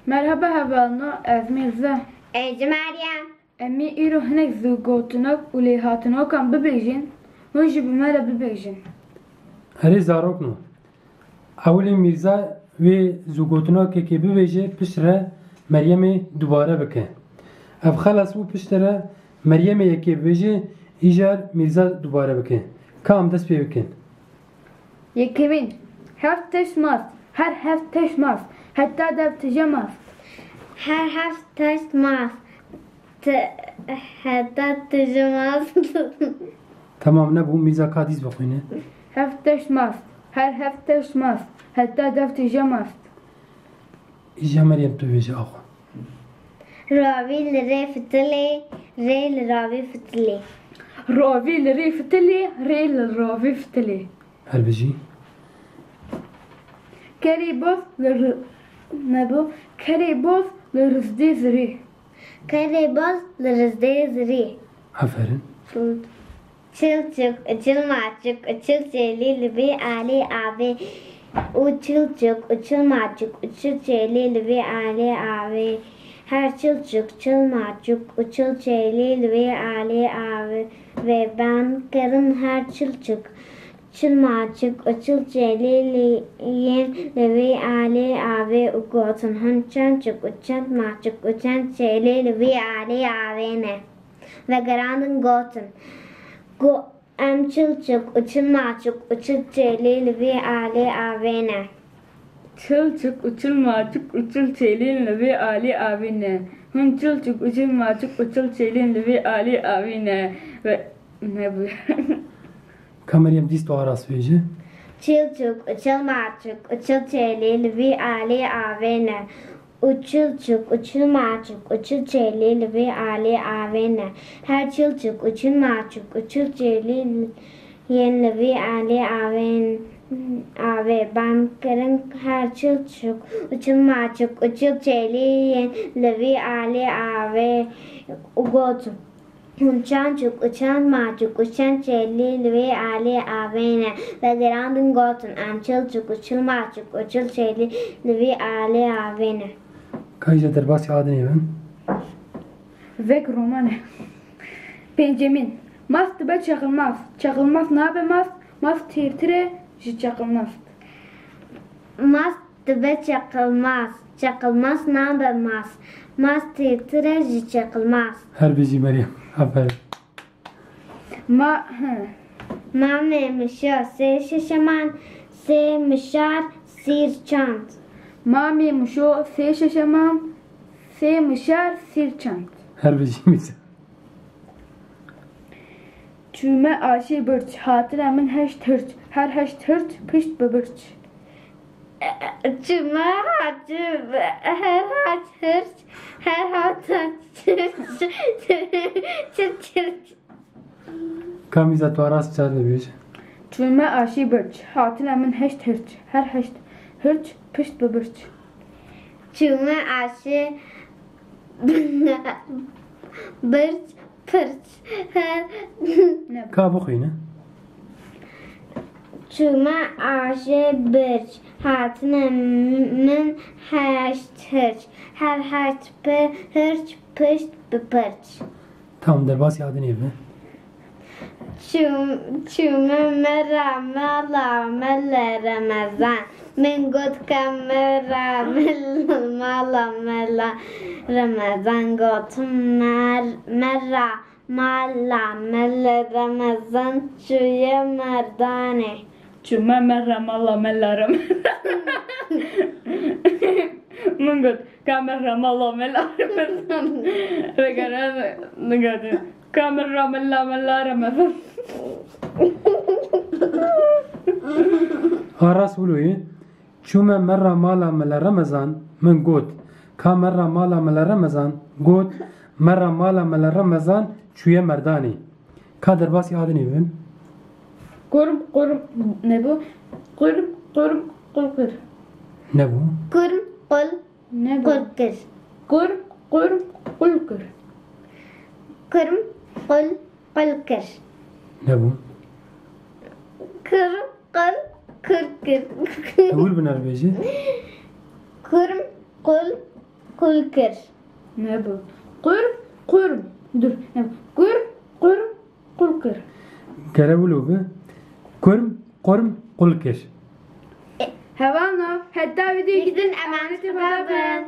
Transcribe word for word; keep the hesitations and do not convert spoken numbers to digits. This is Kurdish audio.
Merhaba hevalno, ez Mîrze. Ez Meryem. Em ê îro hinek zûgotinak û lêhatinokan bibêjin, hûn jî bi me re bibêjin. Erê zarokno. Ewilî Mîrza wê zûgotinakekê bibêje, piştre Meryemê dubare bike. Ev xelas bû, piştre Meryemê yekê bibêje, îcar Mîrza dubare bike. Ka em dest pê bikin. Yekemîn. Heft teşt mast. Her heft teşt mast. Heta dev tije mast. Her heft teşt mast. Te, heta tije mast. Tamam, nebû, Mîrza ka dîs bixwîne. Heft teşt mast. Her heft teşt mast. Heta dev tije mast. Îja Meryem tu bêje axwe. Ravî li rê fitilê, rê li ravî fitilê. Ravî li rê fitilê, rê li ravî fitilê. Her bijî. Kerê boz li ri-, nebû, kerê boz li rizdê zirê. Kerê boz li rizdê zirê. Aferin. Çilçik û çilmaçik û çil çêlî li vê alî avê û çilçik û çilmaçik û çil çêlî li vê alî avê. Her çilçik, çilmaçik û çil çêlî li vê alî avê vê ban kirin. Her çilçik, çilmaçik û çil çêlî li yên li vê alî avê û gotin: Hûn çend çik û çend maçik û çend çêlî li vê alî avê ne? Vegerandin gotin: Go-, em çil çik û çil maçik û çil çêlî li vê alî avê ne. Çil çik û çil maçik û çil çêlîn li vê alî avê ne. Hûn çil çik û çil maçik û çil çêlîn li vê alî avê ne. Ve nebû. Ka Meryem dîs tu aras bêje. Çil çik û çil maçik û çil çêlî li vê alî avê ne. Û çil çik û çil maçik û çil çêlî li vê alî avê ne. Her çil çik û çil maçik û çil çêlî li-, yên li vê alî avên, avê ban kirin. Her çil çik û çil maçik û çil çêlî yên li vê alî avê û gotin: Hûn çend çik û çend maçik û çend çêlî li vê alî avê ne? Vegerandin gotin: Em çil çik û çil maçik û çil çêlî li vê alî avê ne. Ka îja derbasî adinê bin. Vek roman e. Pêncemîn. Mast dibe çeqilmaz. Çeqilmaz nabe mast. Mast têrtir e ji çeqilmaz. Mast dibe çeqilmaz. Çeqilmaz nabe mast. Mast têrtir e ji çeqilmaz. Her bijî Meryem. Aferin. Ma, he. Mamê mişo sê şeşeman, sê mişar sîr çand. Mamê mişo sê şeşeman, sê mişar sîr çand. Her bijî Mîrza. Çûme aşê birç, hatine min heşt hirç, her heşt hirç pişt bi birç. Çûme haçê, her haç hirç, her haç hirç, çirç hirç. Ka Mîrza tu aras çar bibêje. Çûme aşê birç, hatine min heşt hirç, her heşt hirç pişt bi birç. Çûme aşê birç, pirç, her. Ka bixwîne. Çûme aşê birç, hatine min heşt hirç, her heşt pi-, hirç pişt bi pirç. Tamam, derbasî adinê be. Çû-, çûme mera mala mele Remezan. Min got ka mera mel-, mala mela Remezan. Got mer-, mera mala mele Remezan çûye merdanê. Çûme mera mala mela Remezan. Min got, ka mera mala mela Remezan. Vegere nigadin. Ka mera mela mela Remezan. Aras Ulu'yê. Çûme merra mala mele Remezan, min got, ka merra mala mele Remezan, got, merra mala mele Remezan çûye merdanê. Ka derbasî adinê bin. Kurm, kurm, nebû. Kurm, kurm, kulkir. Nebû. Kurm, kul, nebû. Kulkir. Kurm, kurm, kulkir. Kurm, kul, kulkir. Nebû. Kurm, kul, kulkir. Ewil bi nervêjî. Kurm, kul, Qul kir. Ne bu? Qur, qurm. Dur. Ne bu? Kur, qurm, qul kir. Kere wilo bi. Kurm, qurm, qul kir. Hevalno, heta videoyê din emanetê xwe da bin.